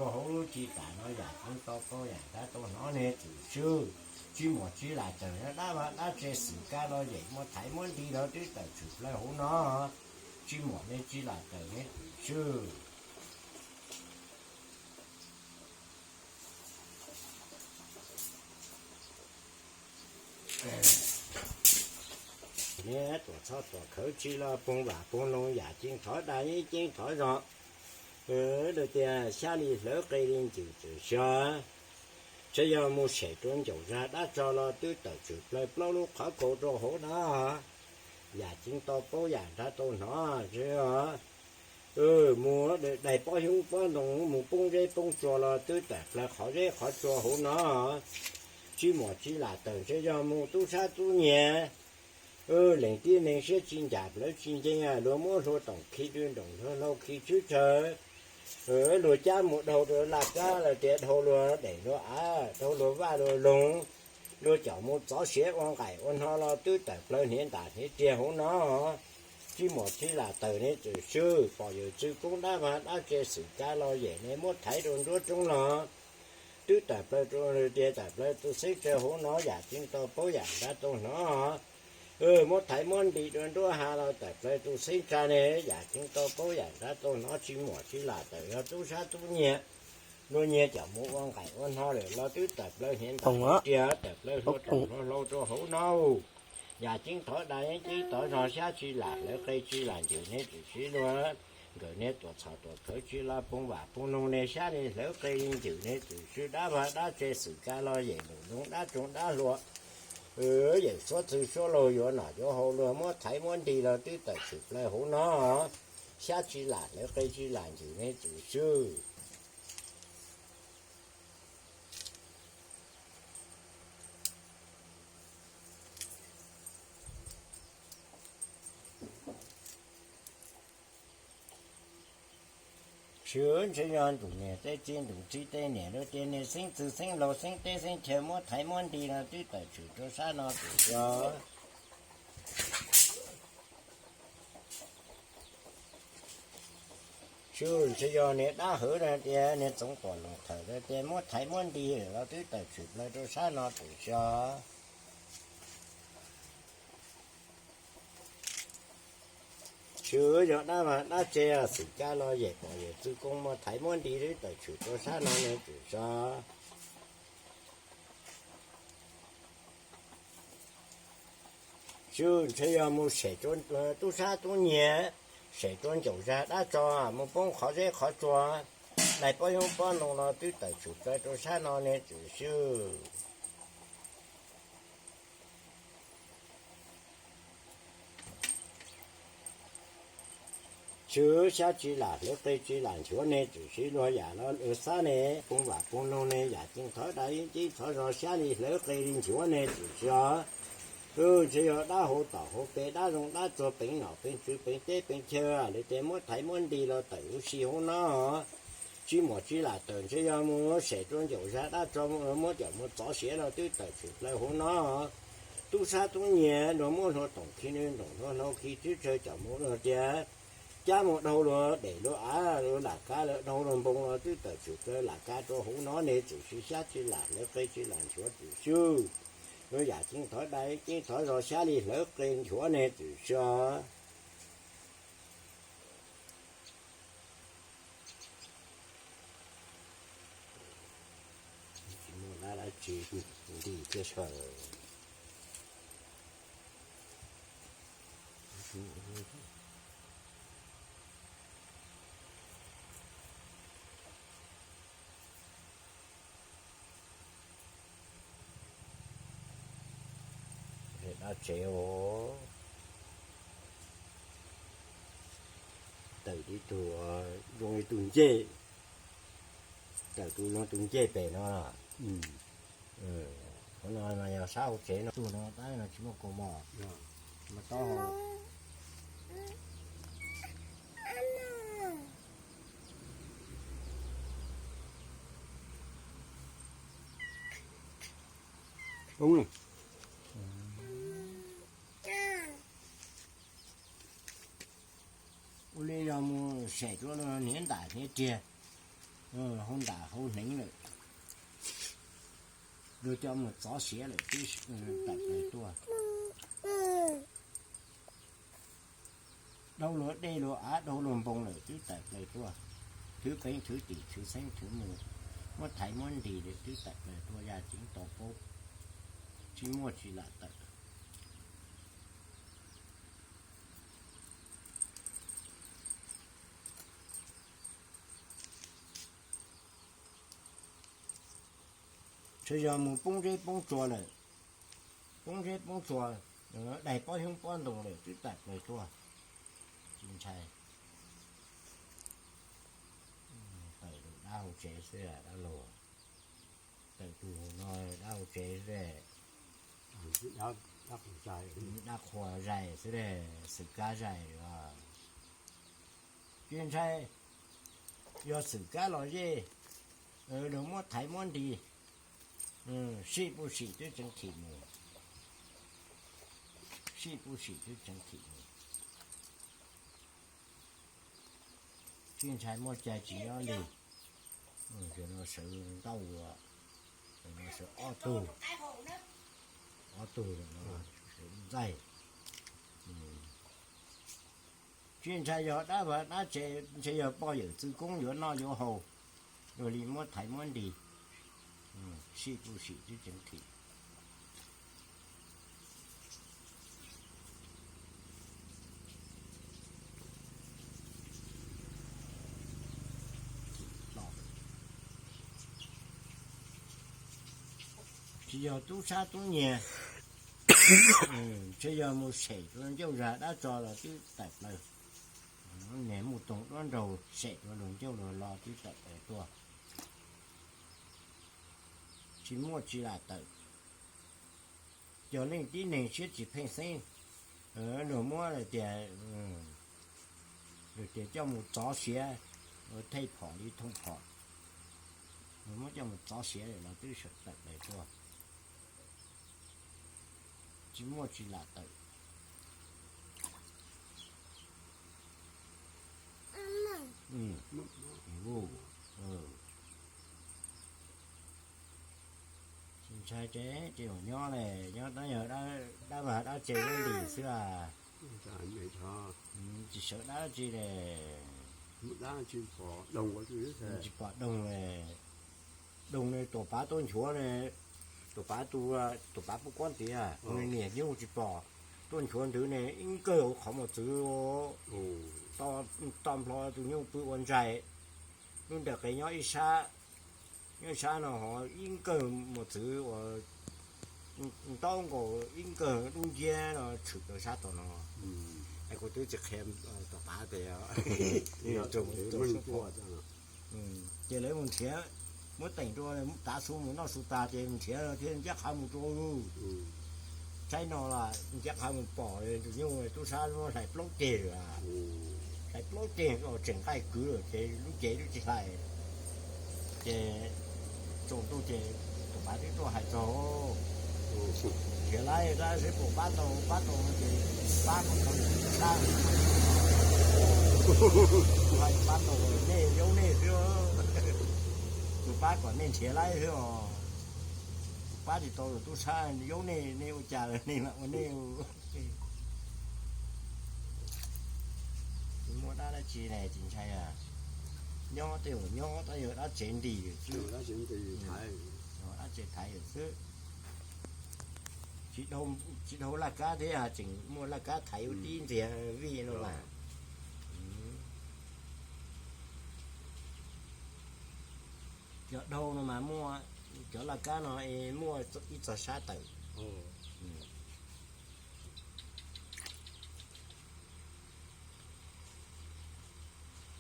Rau hauv lub ci tas no yam tseeb tau paub yam nrab tau hnov ne txwm swb. Tsib muam tsib lam tawm no dab vaj dab tse xwm kab los yem muab thaiv muab nti los twb tawm tshwm plaws hauv no. Tsib muam ne tsib lam tawm ne txwm swb. Ne tuam txhoj tuam khawv tsi los poog vam poog loog yam ceeb thov dai yeeb ceeb thov zog. Lawv tias xyab li hlawv qe li ncws txwm xyov. Tseeb yog mus sem rua ncaum zag dab tso los twb tawm tshwm plaws plaub lub qhov kaus rau hauv no. Yam ceeb tau paub yam nrab tau hnov. Mus daig pob xyoob pob ntoo mus poob zeb poob tsua los twb tawm plaws qhov zeb qhov tsua hauv no. Tsib muam tsib lam tawm ntshe yog mus tub sab tub nyiag. Leej tib neeg siab tsi ncas plawv tsi nceeg luag muab hlua toom khi dwb ntoom hlua hlau khi tshwb tsawv. Luag cab mus dhau rua laj kab los tias dhau luag daim luag av dhau luag vaj luag loog. Luag caum mus txov siav ua nqaim ua hno los twb tawm plaws hniav ntam hniav riag hauv no. Tsib muam tsib lam tawm ne txwm swb pom yawm txwv koob dab vaj dab tse xwm kab los yem ne muab thaiv rau nruab roob los twb tawm plaws rau tias tawm plaws tu xeeb tsawv hauv no yam ceeb tau paub yam nrab tau hnov. Muab thaiv muab nti rau nruab hav los tawm plaws tu xeeb tsa ne yam ceeb tau paub yam nrab tau hnov. Tsib muam tsib lam tawm yog tub sab tub nyiag. Luag nyiag caum mus ua nqaim ua hno lawm los twb tawm plaws hniav ntam hniav riag tawm plaws hlua toom hlua hlau rau hauv no. Yam ceeb thov dai yeeb ceeb thov zog xyab tsi lam hlawv qe tsi lam ncws ne txwm swb luag. Nkawm ne tuam txhom tuam khawv tsi los poog vam poog noog ne xyab li hlawv qe li ncws ne txwm swb dab vaj dab tse xwm kab los yem num loog dab tsoog dab hlua. Yawm suab txwg suab laug yuav nom yuav hau luag muab thaiv muab nti los twb tawm tshwm plaws hauv no. Xyab tsi lam hlawv qe tsi lam ncws ne txwm swb. Swb ntshe yog ntuj niam tej txiv ntuj txiv tej niam luag tias niag xeeb txwg xeeb laug xeeb teb xeeb chaw muab thaiv muab nti los twb tawm tshwm rau sab no txwm xyov. Swb ntshe yog niag dab hwv na tias niag txoov tuam loos thawm na tias muab thaiv muab nti los twb tawm tshwm plaws rau sab no txwm xyov. Swb yog dab vaj dab tse xwm kab los yem pom yawm txwv koob muab thaiv muab nti twb tawm tshwm rau sab no ne txwm xyov. Swb ntshe yog mus sem rua tub sab tub nyiag, sem rua ncaum zag dab tso, mus poob qhov zeb qhov tsua, daig pob xyoob pob ntoo los twb tawm tshwm plaws rau sab no ne txwm swb. Swb xyab tsi lam hlawv qe tsi lam nchuav ne txwm swb luag yam los luag xab ne, poog vam poog noog ne yam ceeb thov dai yeeb ceeb thov zog xyab li hlawv qe li nchuav ne txwm xyov. Ntshe yog dab hauv tom hauv pes dab zoo dab tsuag peev nom peev tswv peev teb peev chaw, lawv tias muab thaiv muab nti los tawm huv si hauv no. Tsib muam tsib lam tawm ntshe yog mus sem rua ncaum zag dab tso, muab caum mus txov siav los twb tawm tshwm plaws hauv no. Tub sab tub nyiag luag muab hlua toom khi ntoom hlua hlau khi tswb tsawv caum mus luag tias cab mus dhau luag dej luag av luag lam kab lawm dhau luag npoo los twb tawm tshwm plaws lam kab rau hauv no ne txwm swb xyab tsi lam hlawv qe tsi lam nchuav txwm swb. Luag yam ceeb thov dai ceeb thov zog xyab li hlawv qe nchuav ne txwm xyov. Tsis muaj dab dab tsi nti thiab sawv. Dab tsev os, tawm ib tug zoo ib tug ncej, tawm tus zoo tus ncej pem no. Qhov no mas yog sab hauv tsev no, tug no tab no tsis muaj kaus mom, mas taub hau. Ua li yog mus sem rau hniav ntam hniav riag, hauv nram hauv hneev lawm, luag coj mus txov siav lawm twb tawm plaws tuaj. Dhau luag dej luag av dhau luag npoo lawm twb tawm plaws tuaj. Thwv qeeb thwv tim thwv xeeb thwv mus, muab thaiv muab nris lawm twb tawm plaws tuaj, yaj ceev to paub, tsis muaj tsis lam tawm. Ntshe yog mus poob zeb poob tsua lawm, poob zeb poob tsua, daig pob xyoob pob ntoo lawm twb tawm plaws tuaj. Tsis ntshai, tawm dab hauv tsev xwb dab laug, tawm tus no dab hauv tsev xwb. Dab qhuas zais xwb, xwm kab zais os. Tsis ntshai, yog xwm kab los yej, luag muab thaiv muab nris, sij puj sim twb tseev thim mus, sij puj sim twb tseev thim mus. Tsis ntshai, muaj cai tsis nyob li. Sawv ntau, sawv ob tug, ob tug ntxaij. Tsis ntshai yog dab vaj dab tsev, ntshe yog poj yawm txwv koob yuav noj yuav haus, luag li muab thaiv muab nris, sij puj sim twb tseev thim. Tsis yog tub sab tub nyiag, ntshe yog mus sem rau ncauj zag dab tso los twb tawm plaws. Niag muj toog duab nraug sem rau luag ncauj luag lo twb tawm plaws tuaj. Tsis muaj tsis lam tawm. Cov leej tib neeg siab tsis pheej xeeb, luag muab tias, luag tias coj mus txov siav, ua thej phom li thooj phom, luag muab coj mus txov siav lawm los twb tawm plaws tuaj. Tsis muaj tsis lam tawm. Tsis ntshai ces, ces nyob ne, nyob tab yog dab vaj dab tsev nyob ntim xwb a. Tsis sawv dab tsi le. Tsis pom doog le. Doog ne tuam pav tuaj nchuav ne, tuam pav, tuam pav pub kuab tiav, niam nyuj tsis pom, tuaj nchuav ntawd ne ib nkawg qhov mos txwv, to nplho tus nyuj pw ua ntsais. Lub nram qe nyob ib sab, nyob ib sab no ho ib nkawg mos txwv uas ntaub nkaus ib nkawg dub nciab no tshwm rau sab tom no. Es kuv twb tsis qhia tom qab tias, ces lawv mus nrhiav, muab teem rau, tav su mus noj su tas ces mus nrhiav thiaj ncaj qha mus rau. Saib no los ncaj qha mus pom tus nyuj tub sab muab hlais plaub ceg lawm, hlais plaub ceg tseem nqaij kwv lawm ces lub cev twb tsis hlais. Ces tsaus ntuj ces tus pav twb tuaj hais txog, nrhiav laib dab seb puas pab tau, pab tau no ces pab kom tau tub sab. Pab tau nej, yaub nej xwb, tus pab kom nej nrhiav laib xwb os. Tus pab tsis tau tub sab, yaub nej, nej ua cas nej mam ua nej. Tsis muaj dab dab tsi ne, tsis ntshai. Nyob tej zaum nyob tab yog dab tsev ntim xwb, dab tsev thaiv xwb. Tsis dhau laj kab thiab, tseem muaj laj kab thaiv ua tib ntxiag vij no mas. Cov dhau no mas muaj, cov laj kab no muaj ib txog sab tawm.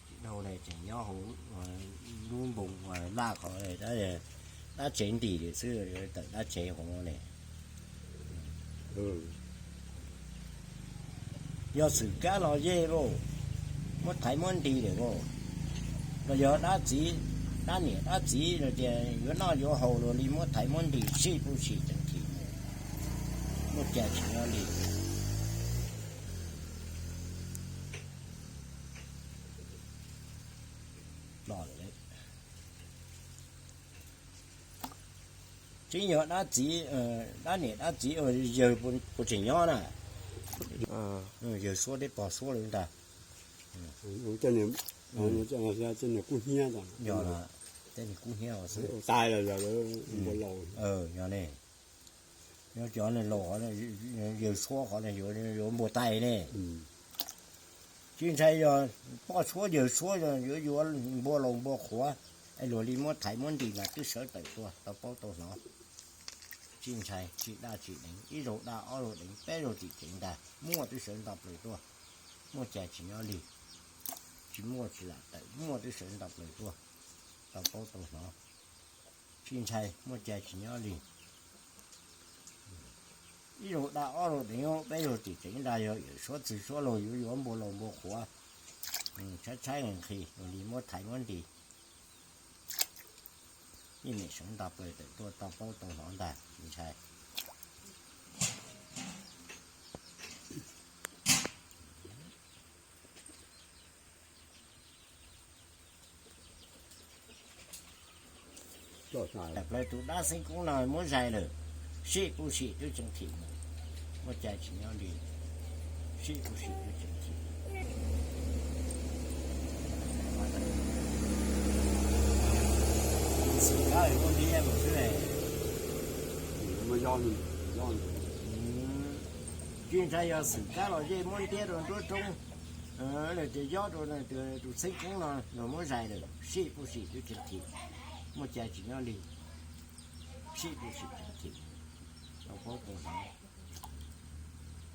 Tsis dhau le, tseem nyob hauv lub npoos laj qhov, dab tsev ntim lawm xwb, tawm dab tsev hauv no ne. Yog xwm kab los yej lauj, muab thaiv muab nti lawm lauj. Los yog dab txiv, dab niam dab txiv los tias yuav noj yuav haus los li muab thaiv muab nti sij puj sim tseem thim mus, muaj cas tsis nyob li. Los lawm. Ib nyuag dab txiv, dab niam dab txiv yawg puas tseem nyob na. Yawg suab thiab pog suab li ntag. Tej niag kub hnyiab xwb. Yog ne, nyob cov laus, yawg suab qhov yuav npua tais ne. Tsis ntshai yog poj suab yawg suab yuav yuav npua laus npua qhuav, es luag li muab thaiv muab nti mas twb sawv tawm tuaj tau paub tau hnov. Tsis ntshai, tsis daj tsis deev, ib zaug daj ob zaug deev peb zaug tsis deev ntag, muaj twb sawv nto plaws tuaj. Muaj cai tsis nyob li, tsis muaj tsis lam tawm, muaj twb sawv nto plaws tuaj tau paub tau hnov. Tsis ntshai, muaj cai tsis nyob li. Ib zaug daj ob zaug deev peb zaug tsis deev ntag, yog yawm suab txwg suab laug yuav yuav npua laus npua qhuav, tshaib tshaib nqhis luag li muab thaiv muab nti. Yeej nim sawv nto plaws tawm tuaj tau paub tau hnov ntag, tsis ntshai. Tawm plaws tus dab xeeb koob no muab zais lawm, sib pub sim twb tseem thim mus, muaj cai tsis nyob li, sib pub sim twb tseem thim. Xwm kab muaj ntiab mus xwb. Tsis ntshai yog xwm kab los zej muab ntiab rau nruab roob, nws tias yob rau tus xeeb koob no los muab zais lawm, sib pub sim twb tseem thim, muaj cai tsis nyob li, sib pub sim tseem thim, tau paub tau hnov.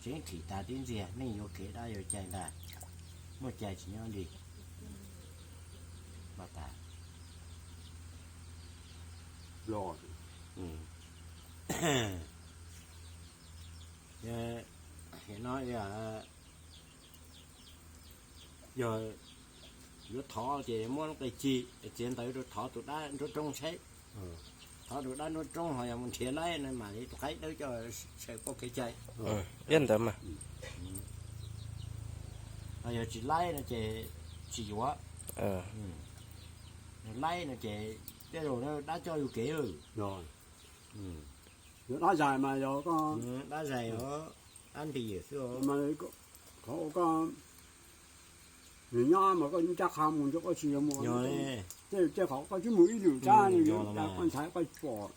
Tseem thim tas tib ntxiag, neeg yuav kev dab yuav cai ntag, muaj cai tsis nyob li. Mas tas. No yog yuav thov ces muab lub qe cig txiav ntawv rau thov tus dab nruab roob saib. Thov tus dab nruab roob ho yog mus nrhiav laib no mam li tus qaib dawb coj saw poj kev cai. Ib ntawd mas. Ho yog tsis laib no ces tsis yuav. Laib no ces tej zaum dab coj yus kev. Yuav dab zais mas yog koj dab zais os, dab nti xwb os. Qhov koj nws nyob mas koj ncaj qha mus, koj tsis yog mus tej qhov koj twb mus ib lwm tsab, koj ntshai koj pom.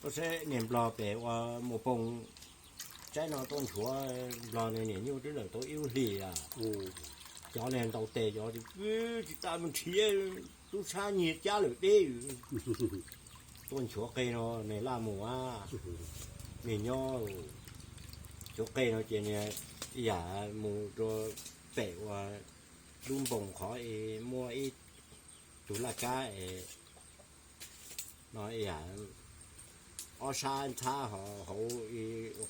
Koj saib niag nplog pem ua mus poo tsaib no tuaj nchuav nplog nws niam nyuj twb lawm tau ib lub hlis a. Cov niag ntaus tes cov tsis tas mus nrhiav tub sab nyiag cab lawm deb. Tuaj nchuav qe no nws laj mus a, nws nyob nchuav qe no ces nws ib yam mus rau pem ua lub npoos qhov es muaj ib tug laj kab es no ib yam ob sab ntxhab hauv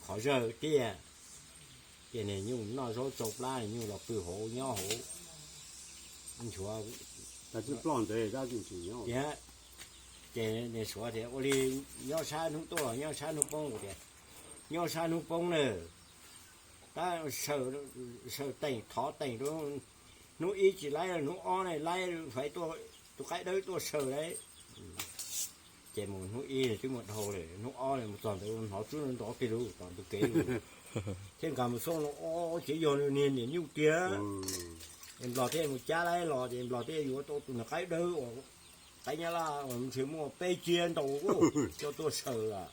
qhov zawg tiag. Ces niag nyuj noj zaub tsau plab, niag nyuj los pw hauv nyob hauv nchuav. Tias ces niag suav tias ua li nyob sab hnub tuaj nyob sab hnub poob tias nyob sab hnub poob na. Tab saw teem thov teem rau hnub ib tsis laib, hnub ob ne laib, faiv tus qaib dawb tuaj saw lauj. Ces mus hnub ib twb mus dhau lawm, hnub ob mus txog ntawd hnov tsub ntov kiag lug tom ntug kev lug. Thiab nkag mus xauj no, o, ces yog niag niam nyuj tiag. Nplog thiaj mus cab laib los ces nplog thiaj yuav tau tus niag qaib dawb uas qaib nyab laj uas ntshe muaj peb ciab ntau coj tuaj saw lawm.